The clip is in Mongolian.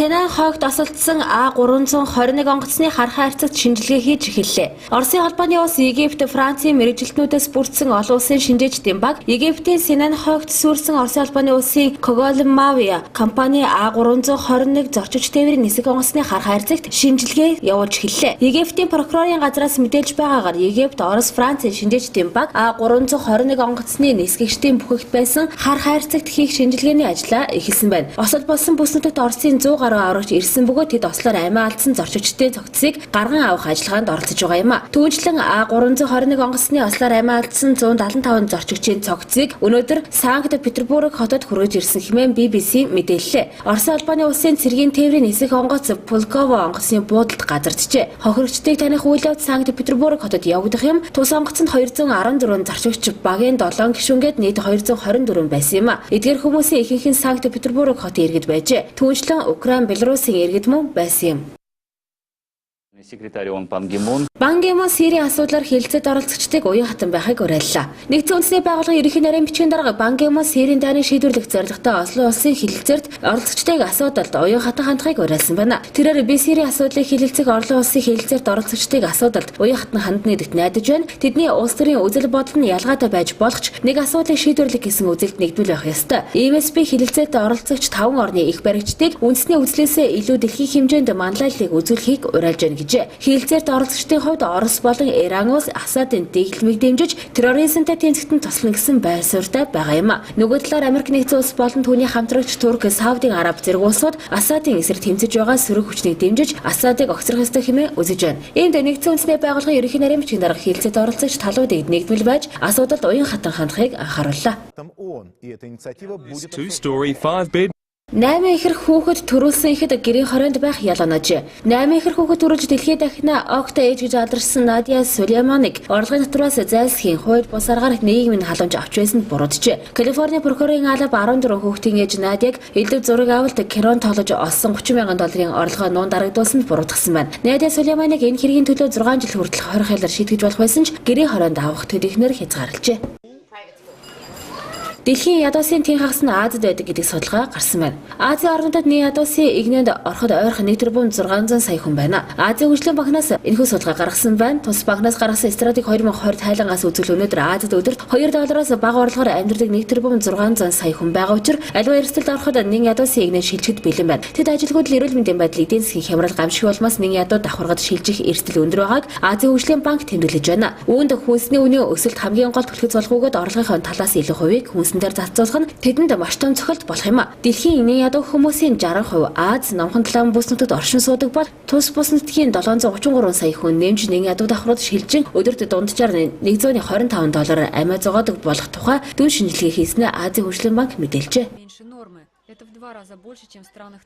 Синай хойгт осолдсон А321 онгоцны хар хайрцагт шинжилгээ хийж эхэллээ. Оросын холбооны улс, Египт, Францын мэргэжилтнүүдээс бүрдсэн олон улсын шинжээчдийн баг Египтийн Синай хойгт сүйрсэн Оросын холбооны улсын Когалымавиа компани А321 зорчигч тээврийн нисэх онгоцны хар хайрцагт шинжилгээ явуулж эхэллээ. Египтийн прокурорын газраас мэдээлж байгаагаар Египт, Орос, Францын шинжээчдийн баг А321 онгоцны нисгэгчдийн бүхэгт байсан хар хайрцагт хийх шинжилгээний ажлаа эхэлсэн байна. Осол болсон бүс нутагт Оросын 100 гаруй аврагч ирсэн бөгөөд тэд ослоор амиа алдсан зорчигчдын цогцсыг гарган авах ажиллагаанд оролцож байгаа юм а. Түүнчлэн А321 онгоцны ослоор амиа алдсан 175 зорчигчийн цогцсыг өнөөдөр Санкт Петербург хотод хүргэж ирсэн хэмээн BBC мэдээллээ. Оросын холбооны улсын цэргийн тээврийн нисэх онгоц Пулково онгоцны буудалд газарджээ. Хохирогчдыг таних үйл явц Санкт Петербург хотод явагдах юм. Тус онгоцонд 214 зорчигч багийн 7 гишүүнгээд нийт 224 байсан юм а. Эдгээр хүмүүсийн ихэнх нь Санкт Петербург хотын иргэд байжээ. Түүнчлэн Украин, Беларусын иргэд мөн байсан юм. Секретарь ООН Пан Ги Мун Бан Ги Мун Сирийн асуудлаар хэлэлцээд оролцогчдыг уян хатан байхыг уриаллаа. Нэгдсэн үндэсний байгууллагын ерөнхий нарийн бичгийн дарга Бан Ги Мун Сирийн дайныг шийдвэрлэх зорилготой олон улсын хэлэлцээрт оролцогчдыг асуудалд уян хатан хандахыг уриалсан байна. Тэрээр би Сирийн асуудлыг хэлэлцэх олон улсын хэлэлцээрт оролцогчдыг асуудалд уян хатан хандна гэдэгт найдаж байна. Тэдний улс төрийн үзэл бодол нь ялгаатай байж болох ч нэг асуудлыг шийдвэрлэх гэсэн үзэлд нэгдмэл байх ёстой. Иймээс би хэлэлцээт оролцогч 5 орны их баригчдыг үндэсний үзлээсээ илүү дэлхийн хэмжээнд манлайллыг үзүүлэхийг уриалж байна гэжээ. Хэлэлцээрт оролцогчдын хувьд Орос болон Иран улс Асадын дэглэмийг дэмжиж терроризмтай тэмцэхэд нь туслана гэсэн байр суурьтай байгаа юм. Нөгөө талаар Америк нэгдсэн улс болон түүний хамтрагч Турк, Саудын Араб зэрэг улсууд Асадын эсрэг тэмцэж байгаа сөрөг хүчнийг дэмжиж Асадыг огцрох ёстой хэмээн үзэж байна. Иймд нэгдсэн үндэсний байгууллагын ерөнхий нарийн бичгийн дарга хэлэлцээд оролцогч талуудыг нэгдмэл байж асуудалд уян хатан хандахыг анхаарууллаа. ООН, и эта инициатива будет Two-story, five-bed 8 ихэр хүүхэд төрүүлсэн ихэд гэрийн хорионд байх ял оноожээ. 8 ихэр хүүхэд төрүүлж дэлхийд дахина Окта ээж гэж алдаршсан Надя Сулейманыг орлогын татвараас зайлсхийн хууль бус аргаар нийгмийн халамж авч байсанд буруутжээ. Калифорни прокурорын алба 14 хүүхдийн ээж Надяг элдэв зураг авалт кинон тоглож олсон 30 мянган долларын орлогоо нуун дарагдуулсанд буруутгасан байна. Надя Сулейманыг энэ хэргийн төлөө 6 жил хүртэл 20 хялаар шийтгэж болох байсан ч гэрийн хорионд авах төдийхнээр хязгаарлажээ. Дэлхийн ядуусын тэн хагас нь Азид байдаг гэдэг судалгаа гарсан байна. Азийн орнуудад нэг ядуусын эгнээнд ороход ойрхон 1 тэрбум 600 сая хүн байна. Азийн хөгжлийн банкнаас энэхүү судалгаа гаргасан байна. Тус банкнаас гаргасан стратеги 2020 тайлангаас үзвэл өнөөдөр Азид өдөрт 2 доллароос бага орлогоор амьдардаг 1 тэрбум 600 сая хүн байгаа учраас аливаа эрсдэлд ороход нэг ядуусын эгнээ шилжихэд бэлэн байна. Тэд ажилгүйдэл, эрүүл мэндийн байдал, эдийн засгийн хямрал, гамшиг улмаас нэг ядуу давхаргад шилжих эрсдэл өндөр байгааг Азийн хөгжлийн банк тэмдэглэж байна. Үүнд хүнсний үнийн өсөлт хамгийн гол түлхэц болох бөгөөд орлогынхоо талаас илүү хувийг хүнсэн дээр зарцуулах нь тэдэнд маш том цохилт болох юм а. Дэлхийн нэг ядуу хүмүүсийн 60% Ази, Номхон далайн бүс нутагт оршин суудаг бол тус бүс нутгийн 733 сая хүн нэмж нэг ядуу давхрууд шилжин өдөрт дунджаар 125 доллараар амиа зогоодог болох тухай дүн шинжилгээ хийснээр Азийн хөгжлийн банк мэдээлжээ. Меньше нормы. Это в 2 раза больше, чем в странах.